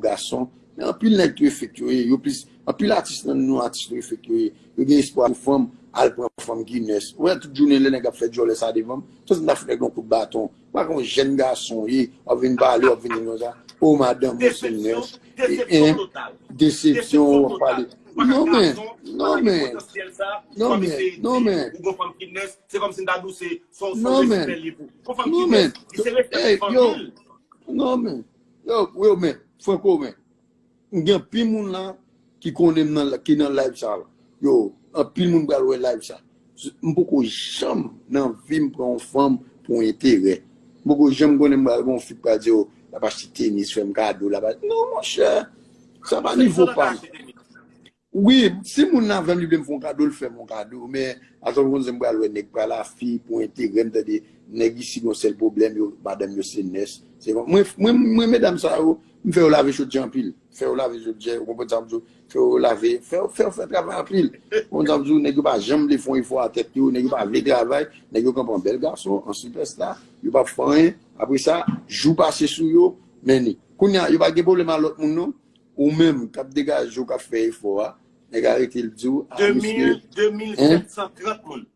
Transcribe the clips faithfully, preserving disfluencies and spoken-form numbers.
gason. Men anpil nèg tou e fake yo ye. Yo plis, anpil atis nan nou atis tou e fake yo ye. Yo gen espwa pou fanm, al pran fanm ki nurse. Ou wè tout jounen lè nèg ap fè djòlè sa devan m. Santi m ta fout nèg yon kout baton. Ou pa konn jèn gason ye, w ap vin pale, w ap vin di konsa. O madanm ou se nurse. Desepsyon total. Desepsyon, w ap pale. Non men, non men, non men, non men. Ou gon fanm ki nurse, se kòmsi m ta di w se, se yon respè li pou. Gon fanm ki nurse, li se respè pou fanmi l. Non men. Yo, yo, men, Franco, men. M gen anpil moun la ki konnen m nan, ki nan live sa la. Yo, anpil moun pral wè live sa. M poko janm nan vi m pran yon fanm pou enterè. M poko janm konnen m pral gen yon fi k pral di, "Oh, l ap achte tenis, fè m kado, l ap achte." Non, monchè, sa pa nivo pa m. Wi, si moun nan avè m, li vle m fè yon kado, l fè m yon kado. Men, atò, konn se m pral wè nèg pral a fi pou enterè m, tande nèg isi gon sèl pwoblèm, yo, madanm yo se nurse. Se kon, mwen, mwen, mwen, medam sa yo, m fè yo lave chodyè anpil. Fè yo lave chodyè, ou konprann sa m di w? Fè yo lave, fè, fè yo fè travay anpil. Ou konprann sa m di w? Nèg yo pa janm vle fè yon efò a tèt yo, nèg yo pa vle travay, nèg yo kanpe an bèl gason, an sipèsta, yo p ap fè anyen. Apre sa, jou pase sou yo, men ni. Kounye a, yo pa gen pwoblèm a lòt moun, non. Ou menm k ap degaje w, k ap fè efò a, nèg arete l di w, a, misye, de mil, de mil sèt san trant moun.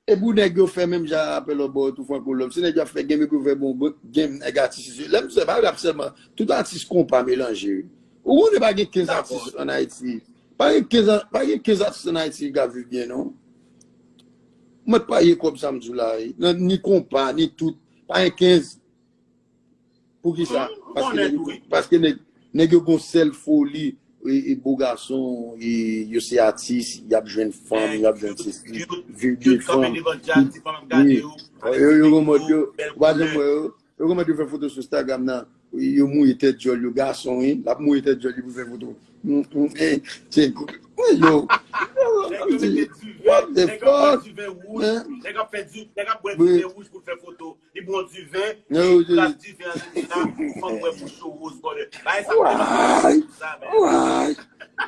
Epi nèg yo fè menm jan apèl lòt bò yo tou, Franco Love. Se nèg yo ap fè game epi yo fè bon game, nèg atis yo. Lè m di sa, pa rap sèlman, tout atis konpa melanje, wi. Ou konnen pa gen kenz atis ann Ayiti. Pa gen kenz, pa gen kenz atis ann Ayiti ki ka viv byen, non. Mwen pa ye kòb sa m di w la, wi. Nan, ni konpa, ni tout. Pa gen kenz. Poukisa? Paske nèg, paske nèg, nèg yo gon sèl foli, e, e bo gason, e, yo se atis, y ap jwenn fanm, y ap jwenn sesi, viv de fanm. Wi. Yo, yo gon mòd yo, ou pa janm wè yo, yo gon mòd yo fè foto sou Instagram nan, yo mouye tèt djòl yo, gason, wi, l ap mouye tèt djòl li pou fè foto. Mm, mm, eh, se, wi, yo, what the fuck? Nèg ap fè di, nèg ap bwè diven wouj pou l fè foto. Li pran diven, li plas diven an, li di la, fanm wè bouch yo woz, bòdè. Bagay sa fè sa, men.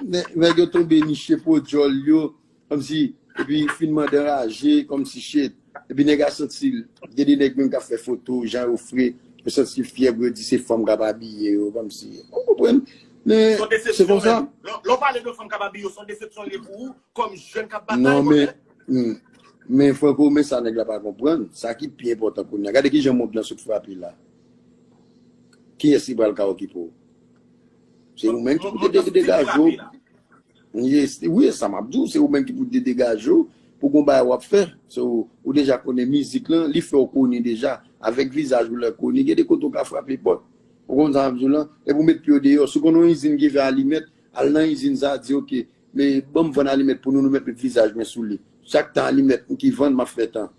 Nè-, nèg yo tonbe niche po djòl yo, kòmsi, epi fin mande anraje, kòmsi shit. Epi nèg a santi l, gen de nèg menm k ap fè foto, jan yo fre, yo santi l fyè pou yo di se fanm k ap abiye yo, kòmsi. Ou konprann? Men, se konsa. Lè, lè w pale de fanm k ap abiye yo, se yon desepsyon li ye pou ou, kòm jèn k ap batay, bòdè. Hmm. Men Franco, men sa nèg la pa konprann, sa ki pi enpòtan kounye a. Gade kijan mond lan sot frape la. Kiyès ki pral ka okipe w? Se ou menm ki pou te de-, degaje w. Yes, wi, sa m ap di w, se ou menm ki pou te degaje w pou gon bagay w ap fè. So, ou deja konnen mizik lan, li fè w koni deja. Avèk vizaj ou lè koni, gen de kote w ka frape pòt. Ou konn sa m ap di w lan? Epi w met pye w deyò. Si w konn yon izin ki fè alimèt, al nan izin sa, di, "Oke, men ban m vann alimèt pou nou, nou mèt met vizaj mwen sou li." Chak tan alimèt m ki vann, m ap fè tan.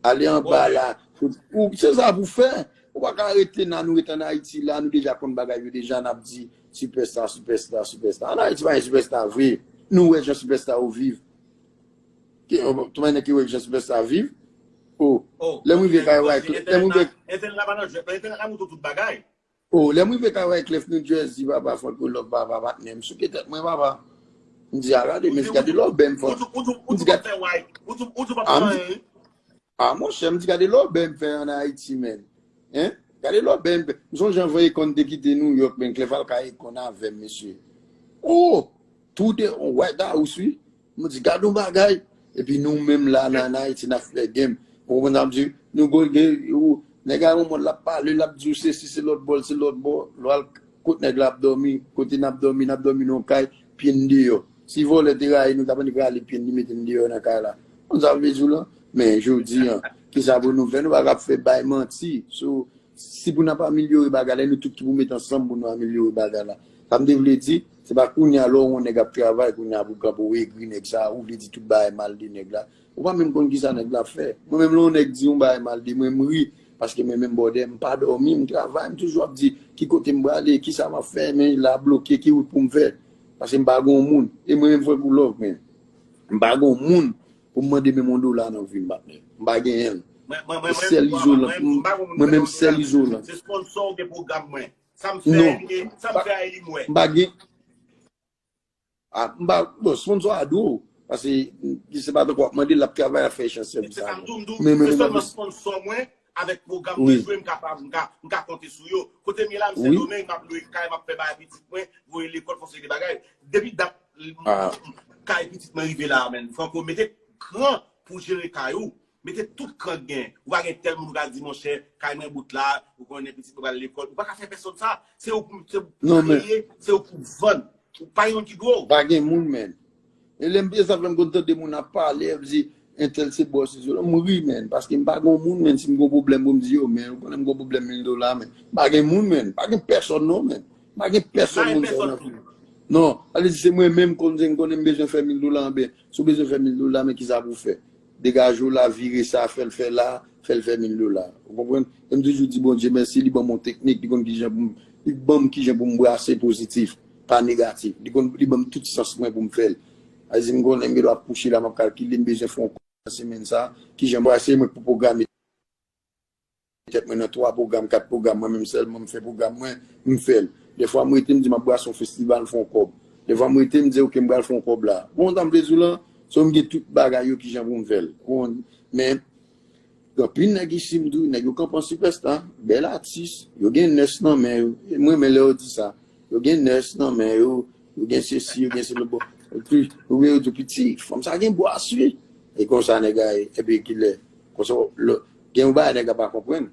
Ale anba la. Ou, se sa pou fè. Ou pa ka rete nan, nou rete ann Ayiti la, nou deja konn bagay yo deja, n ap di, "Sipèsta, sipèsta, sipèsta." Ann Ayiti pa gen sipèsta vre. Nou wè jan sipèsta yo viv. Ki, ou, tou mannen ki wè jan sipèsta viv. O, lè m rive kay Wyclef, lè m rive. Entènèt la pa nan jwèt, entènèt la montre tout bagay. O, lè m rive kay Wyclef New Jersey, papa, Franco Love, papa, patnè m, souke tèt mwen, papa. M di, "A, gade, men gade lòbèy m fè." M di, "Gade." A, monchè, m di, "Gade lòbèy m fè ann Ayiti, men." Hein? Gade lòbèy m fè. M sonje anvan Akon te kite New York, men Clef al kay Akon avè m, mesye. O! Tou de, on White House, wi. Mwen di, "Gad yon bagay." Epi nou menm la, nan, nan Ayiti, n ap fè game. Ou konprann sa m di? Nou go-, gen, ou, nèg a yon mond, l ap pale, l ap di w sesi, se lòt bò, se lòt bò. Lè w al kot nèg la ap dòmi, kote n ap dòmi, n ap dòmi nan yon kay, pye n deyò. Si vòlè te rayi nou, t ap annik rale pye n, li mete n deyò nan kay la. Konn sa m vle di w lan? Men, jodi an, kisa pou nou fè? Nou pa ka ap fè bay manti. So, Si pou n ap amelyore bagay la, e nou tout ki pou met ansanm pou nou amelyore bagay la. Sa m te vle di, se pa kounye a lè w wè yon nèg ap travay, kounye a pou w kanpe w egri nèg sa, ou vle di tout bagay mal de nèg la. Ou pa menm konn kisa nèg la ap fè. Mwen menm lè yon nèg di yon bagay mal de mwen, m ri, paske mwen menm bòdè, m pa dòmi, m travay, m toujou ap di ki kote m prale, kisa m ap fè, men la bloke, ki wout pou m fè. Paske m pa gen yon moun. E mwen menm Franco Love, men m pa gen yon moun pou m mande menm yon dola nan vi m, patnè. M pa genyen l. Mwen sèl izolan. Mwen menm sèl izolan. Se sponsò ou gen pwogram mwen. Sa m fè, sa m fè a e li m wè. M pa gen. A, m pa, bon, sponsò a dwe w. Paske, se pa tankou w ap mande l, l ap travay, l ap fè echanj sèvis avè w. Men mwen menm, se sèlman sponsò mwen, Avèk pwogram mwen jwe, m ka, m ka, m ka konte sou yo. Kote m ye la, m Sendomeng, m ap lwe kay, m ap fè bagay pitit mwen, voye lekòl, fè yon seri de bagay. Depi dat kay pitit mwen rive la, menn, Franco, mete kran pou jere kay ou. Mete tout kran k gen. Ou pa gen tèl moun ou ka di, monchè, kay mwen bout la, ou konnen pitit mwen pral lekòl. Ou pa ka fè pèsonn sa. Se ou pou, se ou pou kreye, se ou pou vann. Ou pa gen moun ki dwe w. Pa gen moun, menn. E lè m pye sa fè m konn tande moun ap pale, ap di, entèl se bòs, se sila. M ri, menn, paske m pa gen moun, menn, si m gen pwoblèm pou m di yo, menn, ou konnen m gen pwoblèm mil dola, menn. M pa gen moun, menn. M pa gen pèsonn, non, menn. M pa gen pèsonn moun sa nan fini. Non, ale di se mwen menm konn, m konnen m bezwen fè mil dola, anben, si w bezwen fè mil dola, men kisa pou w fè? Degaje w la, vire sa, fè l fè la, fè l fè mil dola. Ou konprann? E m toujou di Bondye mèsi, li ban m yon teknik, li konn kijan pou m, li ban m kijan pou m brase pozitif, pa negatif. Li konn, li ban m tout sans mwen pou m fè l. Sa vle di m konnen m gen dwa kouche la, m ap kalkile, m bezwen fè yon kòb nan semèn sa, kijan m brase mwen pou pwograme tèt mwen nan twa pwogram, kat pwogram, mwen menm sèlman m fè pwogram mwen, m fè l. Dèfwa m rete m di m ap brase yon festival, m fè yon kòb. Dèfwa m rete m di ok, m pral fè yon kòb la. Bon, sa m vle di w lan, so m gen tout bagay yo kijan pou m fè l. Ou konprann? Men, gen anpil nèg isit m di w, nèg yo kanpe an sipèsta, bèl atis, yo gen nès nan men yo. E m renmen lè yo di sa. Yo gen nès nan men yo, yo gen sesi, yo gen selo. Bon, epi, ou wè yo di piti, fanm sa gen bras wi. E konsa nèg la ye, epi kilè. Konsa, lè, gen yon bagay nèg la pa konprann.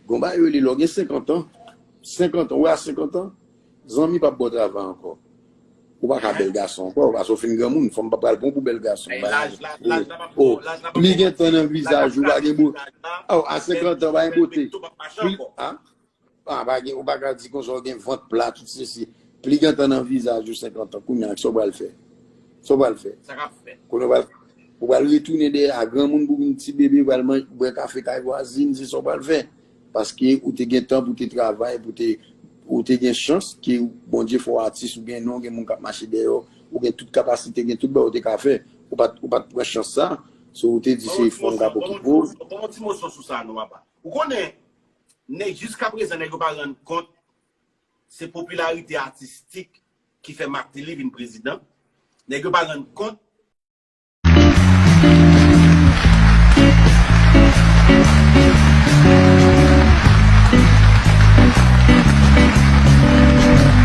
Gen yon bagay yo rele lè w gen senkant an. Senkant an, ou wè a senkant an, zanmi p ap ba w travay ankò. Ou pa ka bèl gason ankò, paske w fin granmoun, fanm pa pral pran w pou bèl gason. Laj la, laj la p ap bon, laj la p ap bon. Pli gen tan nan vizaj ou, pa gen bo. Oh, a senkant an, pa gen bote. Pli, a? Ah, pa gen, ou pa ka di konsa ou gen vant plat, tout sesi. Pli gen tan nan vizaj ou senkant an, kounye a, sa w pral fè? Sa w pral fè? Sa k ap fèt? Kounye a, ou pral, ou pral retounen dèyè a granmoun pou vin ti bebe, pral man-, bwè kafe kay vwazin, se sa w pral fè. Paske ou te gen tan pou te travay, pou te, ou te gen chans ke Bondye fè w atis, ou gen non, gen moun k ap mache dèyè w, ou gen tout kapasite, gen tout bagay ou te ka fè. Ou pa t, ou pa t pran chans sa, so ou te di se fanm k ap okipe w. Ban m yon ti moso sou sa, non, papa. Ou konnen, nèg, jiskaprezan, nèg yo pa rann kont se popilarite atistik ki fè Martelly vin prezidan. Nèg yo pa rann kont